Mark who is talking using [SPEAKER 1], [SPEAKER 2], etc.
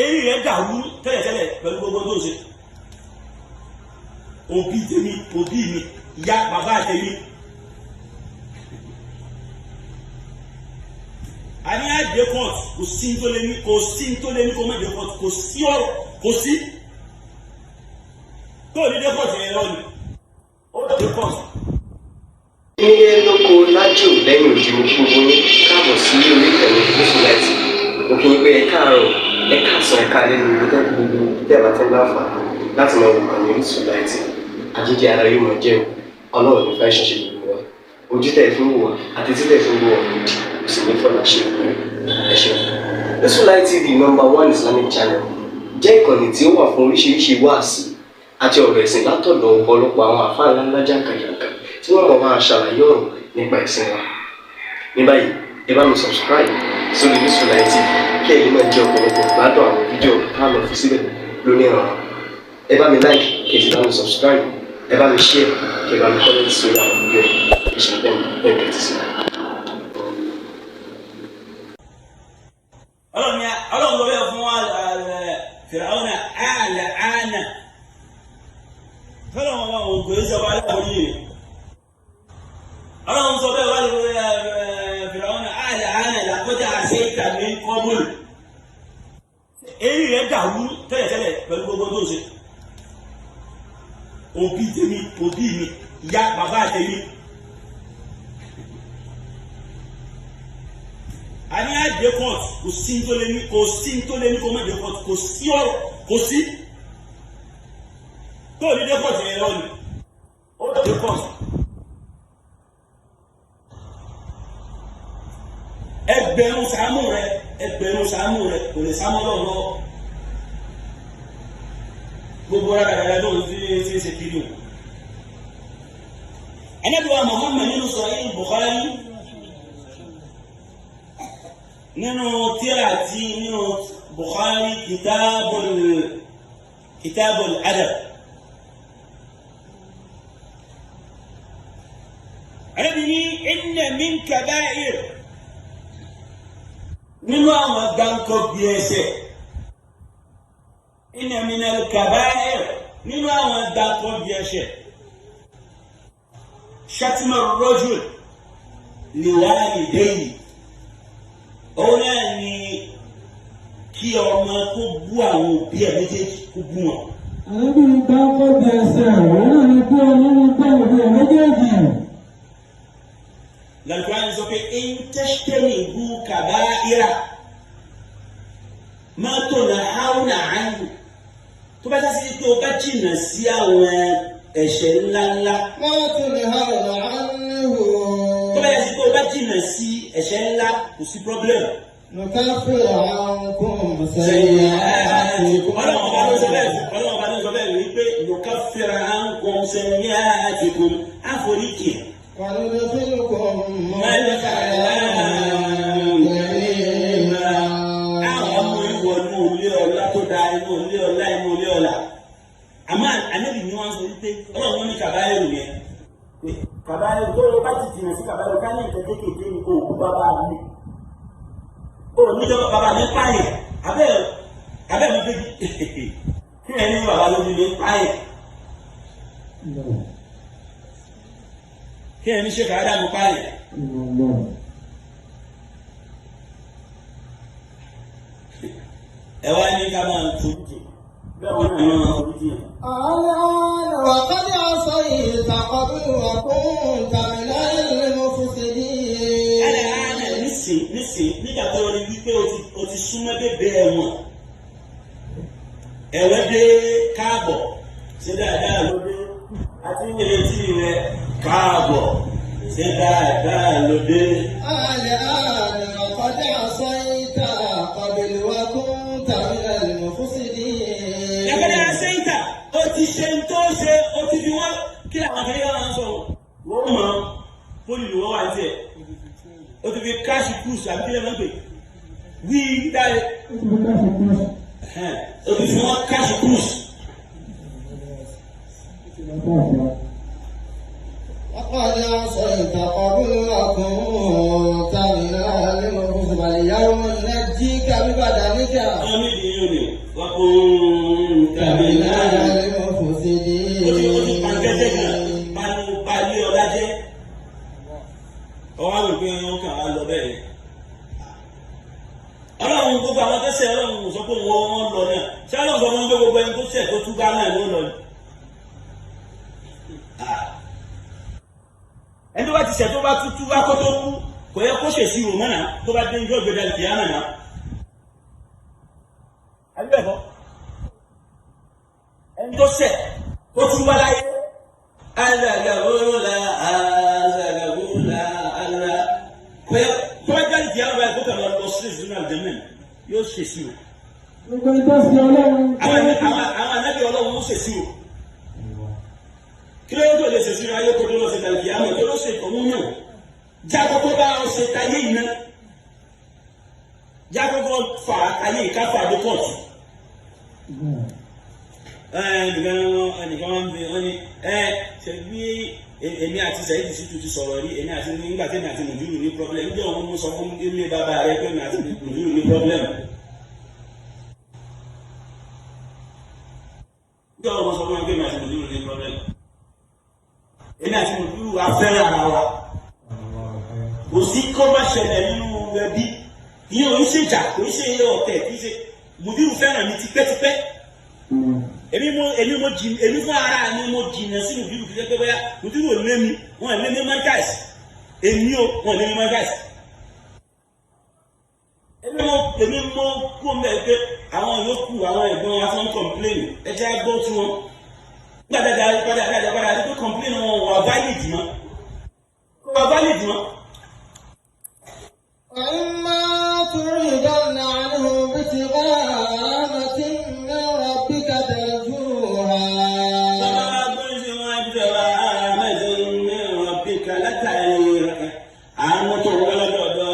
[SPEAKER 1] Eré rẹ̀ dàrú tẹ́lẹ̀tẹ́lẹ̀ pẹ̀lú gbogbo tó ń ṣe. Òbí tèmi, òbí mi, ìyá bàbá tèmi. A ní àdé court, kò sí tó lé ní, kò sí tó lé ní kó má dé court, kò sí ọ̀rọ̀, kò sí. Tó ní dé court yẹn lọ́nà, ó dé court.
[SPEAKER 2] Nílé lóko lájò lẹ́yìn òdì, mo kí gbogbo yín káàbọ̀ sí orí ìkànnì Gúúsù Láìtì. Mo kí yín pé ẹ káàárọ̀, ẹ káàsán, ẹ káalẹ́ ní ibi tẹ́ gbogbo tẹ́ bá tẹ́ ń láǹfààní láti máa wò kàn ní Orísun Láìtì. Àjíjẹ ara yóò máa jẹun, Ọlọ́run ní fẹ́ ṣẹṣẹ gbogbo wa. Ojú tẹ́ ẹ fi ń wò wá àti tí tẹ́ ẹ fi ń wò wá òdì kò sì ní fọlá ṣe ẹ ṣeun. Orísun Light TV, number one Islamic channel, jẹ́ ìkànnì tí ó wà fún oríṣiríṣi wáàsí àti ọ̀rọ̀ ẹ̀sìn látọ̀dọ̀ ọ̀pọ̀lọpọ̀ àwọn àfáà ńláńlá jàǹkàjàǹkà tí wọ́n mọ̀ máa ṣàlàyé ọ̀rọ̀ nípa ẹ̀sìn wa. Ní báyìí, ẹ bá mi subscribe sórí Orísun Light TV kí ẹ̀yin náà jẹ́ ọ̀pọ̀lọpọ̀ gbádùn àwọn fídíò tá a lọ fi síbẹ̀ lónìí ọ̀rọ̀. Ẹ bá mi like, kí ẹ sì bá mi subscribe, ẹ bá mi share, kí ẹ bá mi comment sórí àwọn fídíò yìí. Ẹ ṣe bẹ́ẹ̀ bẹ́ẹ̀ tẹ́tí sí.
[SPEAKER 1] Ọlọ́run ni Ọlọ́run ló bẹ́ẹ̀ fún wa Fìràwọ́nà àlà ànà. Fọlọ́run ọba òun kò í sọ bá aláwọ̀ yìí. Ọlọ́run sọ bẹ́ẹ̀ wá lè Fìràwọ́nà àlà ànà làkọjá àṣẹ ìtàmì kọ́bùlù. Eré rẹ̀ dàrú tẹ́lẹ̀tẹ́lẹ̀ pẹ̀lú gbogbo tó ń ṣe. Òbí tèmi, òbí mi, ìyá bàbá tèmi. A ní àdé court, kò sí tó lé ní, kò sí tó lé ní kó má dé court, kò sí ọ̀rọ̀, kò sí. Tó ní dé court yẹn lọ́nà, ó dé court. Ẹgbẹ̀rún sàámù rẹ, ẹgbẹ̀rún sàámù rẹ kò lè sàámù lọ́wọ́ gbogbo rárá rárá tó ń fi ṣe ṣe kiri o. Ànábì wa Muhammad nínú Sahih Bukhari, nínú tírà tí nínú Bukhari, kitabul adab. Ànábì ní inna min kaba'ir, nínú àwọn gbáǹkọ́ bí ẹsẹ̀, inna minal kaba'ir, nínú àwọn gbáǹkọ́ bí ẹsẹ̀, shatma rajul liwalidayhi, òun náà ni kí ọmọ kó bú àwọn òbí ẹ̀ méjèèjì, kó bú wọn.
[SPEAKER 3] Ànábì bá kọ́ bí ẹsẹ̀, òun náà ni kí ọmọ ní bá òbí ẹ̀ méjèèjì.
[SPEAKER 1] Al-Qur'an sọ pé in tajtanibu kaba'ira ma tunhawna anhu, tó bá sásì pé o bá jìnnà sí àwọn ẹ̀ṣẹ̀ ńláńlá.
[SPEAKER 4] ما تنهون عنه
[SPEAKER 1] Tó bá sásì pé o bá jìnnà sí ẹ̀ṣẹ̀ ńlá, kò sí problem.
[SPEAKER 4] نكفر عنكم سيئاتكم.
[SPEAKER 1] Ọlọ́run ọba ló sọ bẹ́ẹ̀, Ọlọ́run ọba ló sọ bẹ́ẹ̀ wípé nukaffir ankum sayyi'atikum, àforíjì.
[SPEAKER 4] وندخلكم مدخلا كريما.
[SPEAKER 1] Àwọn ọmọ ìwọ inú ilé ọlá tó dáa, inú ilé ọlá, inú ilé ọlá. Àmọ́ ànábì ni wọ́n sọ wípé Ọlọ́run ní kàbáyèrò yẹn pé kàbáyèrò tó o bá ti jìnnà sí kàbáyèrò ká ní nǹkan kéékèèké ni òkú bàbá mi, ó níjọba bàbá mi pààyàn, abẹ́ abẹ́ mi débi kí ẹ ní bàbá lóbi mi pààyàn, kí ẹ ní ṣe kàádà mi pààyàn. Ẹ wá ní ká máa fojú jì bẹ́ẹ̀ wọ́n náà máa fojú jì yẹn.
[SPEAKER 4] الآن وقد عصيت قبل وكنت من المفسدين.
[SPEAKER 1] Ẹlẹ́ àná nísìn nísìn nígbà tó rí wípé o ti súnmọ́ bèbè ẹ̀wọ̀n, ẹ̀wẹ́ dé, káàbọ̀, ṣe dáadáa ló dé, àti ìrètí rẹ, káàbọ̀, ṣe dáadáa ló dé.
[SPEAKER 4] الآن وقد عصيت قبل وكنت من المفسدين.
[SPEAKER 1] Ẹgbẹ́rẹ́ àṣẹ́yìntà ó ti ṣe ń tó ṣe, ó ti fi wọ́n kí làwọn akẹ́kọ̀ọ́ máa ń sọ wọ́n mọ̀ fóònù ni wọ́n wà ní tiẹ̀, ó ti fi káàṣì kúùsù àbí kílẹ̀ máa ń pè wí dáre, ó ti fi wọ́n káàṣì kúùsù.
[SPEAKER 4] وقد عصيت قبل وكنت من المفسدين. اليوم ننجيك ببدنك.
[SPEAKER 1] Àwọn méjì yìí lónìí wọ́n kún tàbí náà. Ó ti pàǹkẹ́jẹ́ gan palẹ̀ ọlá jẹ́. Ọwọ́ àrùn pé wọ́n kàn á lọ bẹ́ẹ̀. Ọlọ́run gbogbo àwọn tó ṣẹ̀, Ọlọ́run sọ pé wọ́n lọ náà. Ṣé Ọlọ́run sọ fún wọn pé gbogbo ẹni tó ṣẹ̀ tó túbá náà ló lọ ni? Ẹni tó bá ti ṣẹ̀ tó bá tútú bá kó tó kú, kò yẹ kó ṣèṣì rò mọ́nà tó bá dé njọ́ gbẹdẹ kìí àmà náà. Àbí bẹ́ẹ̀ kọ́? Ẹni tó ṣẹ̀ tó túbá láyé. Alagabula alagabula ala. Kò yẹ kó bá jáde kìí àmà báyìí kó kàn lọ lọ sí ìṣúná àlùjánnà yóò ṣèṣì rò.
[SPEAKER 3] Gbogbo ẹni tó ṣe Ọlọ́run.
[SPEAKER 1] Àwọn ànábì Ọlọ́run ó ṣèṣì rò. Kí ló tó lè ṣèṣì rò ayé kó tó lọ sí ìdàlùkì àmọ́ kí ló ṣe ìtọ́mú náà? Jákòókò bá ọ ṣe tayé yìí náà. Jákòókò fà ayé yìí ká fà dé kóòtù. Ẹnìkan wọn fi wọn ní ẹ ṣe bí èmi àti Saheed Shittu ti sọ̀rọ̀ rí, èmi àti nígbà tí èmi àti Mùdírù ní problem, níjẹ́ òun mú sọ fún ilé bàbá rẹ pé èmi àti Mùdírù ní problem. Níjẹ́ òun sọ fún mi pé èmi àti Mùdírù ní problem. Èmi àti Mùdírù wa fẹ́ràn ara wa. Kò sí kó má ṣẹlẹ̀ nínú ẹbí. Ìyẹn ò ń ṣèjà, kò ń ṣe ọ̀tẹ̀, kì í ṣe Mùdírù fẹ́ràn mi tipẹ́tipẹ́. Èmi fún ara mi mo jìnnà sí Mùdírù, kì í ṣe pé bóyá Mùdírù ò lé mi, wọn ò lé mi mọ́ńkàsì. Èmi ò, wọn ò lé mi mọ́ńkàsì. Èmi mo kú mbẹ́ pé àwọn yòókù àwọn ẹ̀gbọ́n wa fún kọ̀mpléènì, ẹ jẹ́ á gbọ́ tí wọn. Nígbà tá a padà padà padà rí pé kọ̀mpléènì wọn wà válìdì mọ́. Wà válìdì mọ́.
[SPEAKER 4] وإما تعرضن عنه ابتغاء رحمة من ربك ترجوها.
[SPEAKER 1] Àánú tó wọ́n lọ́dọ̀ ọ̀dọ̀